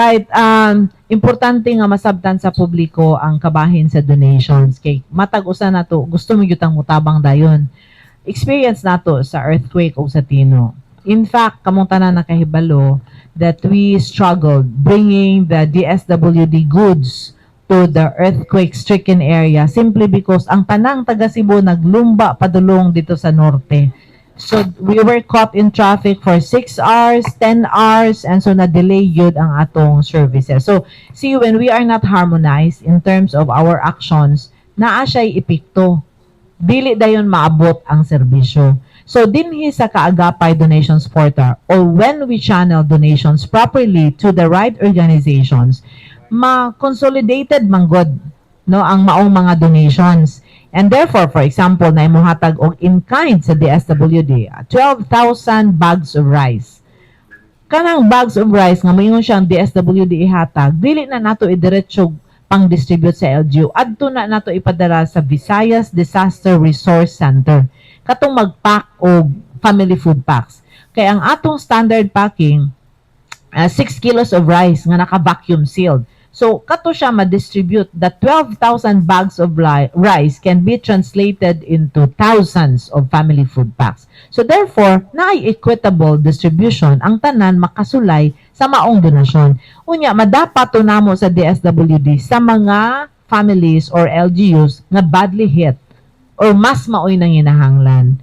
Right, importante nga masabtan sa publiko ang kabahin sa donations kay matag usa nato gusto mo gyud mutabang dayon. Experience nato sa earthquake o sa Tino. In fact, kamong tanan nakahibalo that we struggled bringing the DSWD goods to the earthquake-stricken area simply because ang tanang taga Cebu naglumba padulong dito sa norte. So we were caught in traffic for 6 hours, 10 hours, and so na-delay yun ang atong services. So see, when we are not harmonized in terms of our actions, naa siya'y epekto. Dili dayon maabot ang serbisyo. So dinhi sa Kaagapay Donations Portal or when we channel donations properly to the right organizations, ma-consolidated man gud, no, ang maong mga donations. And therefore, for example, na imuhatag og in kind sa DSWD, 12,000 bags of rice. Kanang bags of rice nga moingon siya ang DSWD ihatag, dili na nato idiretso pang distribute sa LGU. Adto na nato ipadala sa Visayas Disaster Resource Center. Katong mag-pack og family food packs. Kay ang atong standard packing, 6 kilos of rice nga naka-vacuum sealed. So, kato siya ma-distribute. The 12,000 bags of rice can be translated into thousands of family food packs. So, therefore, naay equitable distribution, ang tanan makasulay sa maong donasyon. Unya, madapat to namo sa DSWD sa mga families or LGUs nga badly hit or mas maoy nanginahanglan.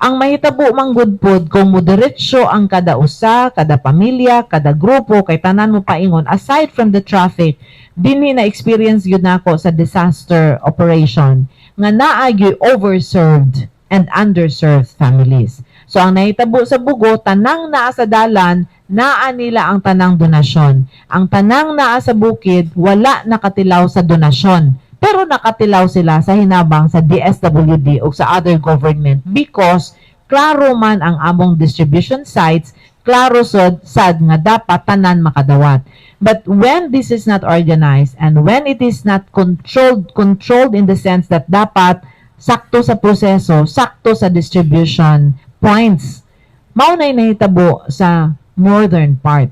Ang mahitabo man gud pod kung moderetsyo ang kada usa, kada pamilya, kada grupo kay tanan mo paingon, aside from the traffic, dinhi na experience gyud nako sa disaster operation nga naa gyud overserved and underserved families. So ang nahitabo sa Bogo, tanang naa sa dalan, naa nila ang tanang donasyon. Ang tanang naa sa bukid, wala nakatilaw sa donasyon. Pero nakatilaw sila sa hinabang sa DSWD o sa other government because klaro man ang among distribution sites, klaro sod sad nga dapat tanan makadawat. But when this is not organized and when it is not controlled, controlled in the sense that dapat sakto sa proseso, sakto sa distribution points, mao na'y nahitabo sa northern part.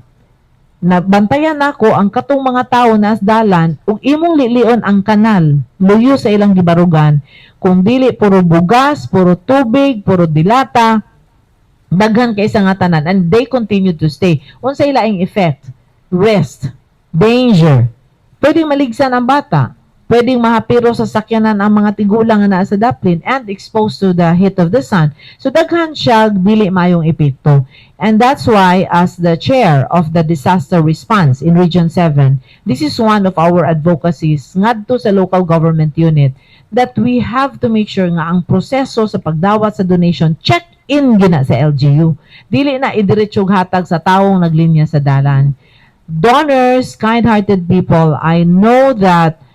Na bantayan nako ang katong mga tawo na dalan ug imong lilion ang kanal luyo sa ilang gibarugan kung dili puro bugas, puro tubig, puro dilata, daghan kay sa nga tanan, and they continue to stay. Unsa ilaing effect? Risk, danger. Pwedeng maligsan ang bata. Pwedeng mahapiro sa sakyanan ang mga tigulang nga naa sa daplin and exposed to the heat of the sun. So daghan siya dili maayong epekto. And that's why, as the chair of the disaster response in Region 7, this is one of our advocacies ngadto sa local government unit that we have to make sure nga ang proseso sa pagdawat sa donation, check in gina sa LGU. Dili na idiretso hatag sa tawong naglinya sa dalan. Donors, kind-hearted people, I know that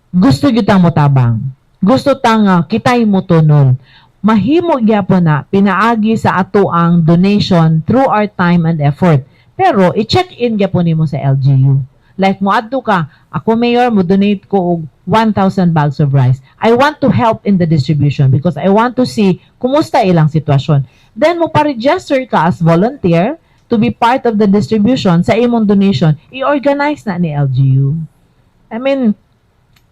gusto gyud tang motabang. Gusto tang kitay mo tunol. Mahimo gyapon na pinaagi sa ato ang donation through our time and effort. Pero i-check in gyapon nimo sa LGU. Like moadto ka, "Ako, mayor, mo donate ko og 1,000 bags of rice. I want to help in the distribution because I want to see kumusta ilang sitwasyon." Then mo pa-register ka as volunteer to be part of the distribution sa imong donation. I-organize na ni LGU. I mean,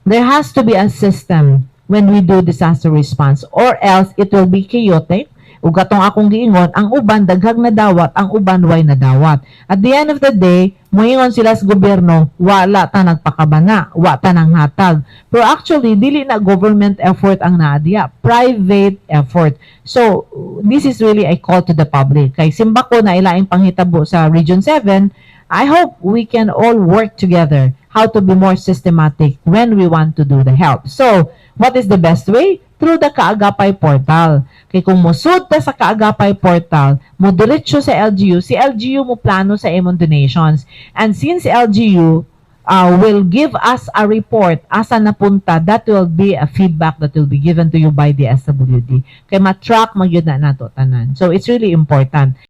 there has to be a system when we do disaster response or else it will be chaotic. Ug katong akong giingon, ang uban daghang nadawat, ang uban way nadawat. At the end of the day, moingon sila sa gobyerno, "Wala ta nagpakabana, wa ta nang hatag." Pero actually, dili na government effort ang naa diya, private effort. So, this is really a call to the public. Kay simbako na ilaing panghitabo sa Region 7, I hope we can all work together how to be more systematic when we want to do the help. So, what is the best way? Through the Kaagapay portal. Kay kung mosud ta sa Kaagapay portal, mo diretso sa LGU, si LGU mo plano sa imong donations. And since LGU will give us a report asa napunta, that will be a feedback that will be given to you by the DSWD. Kay ma-track magyud na nato tanan. So it's really important.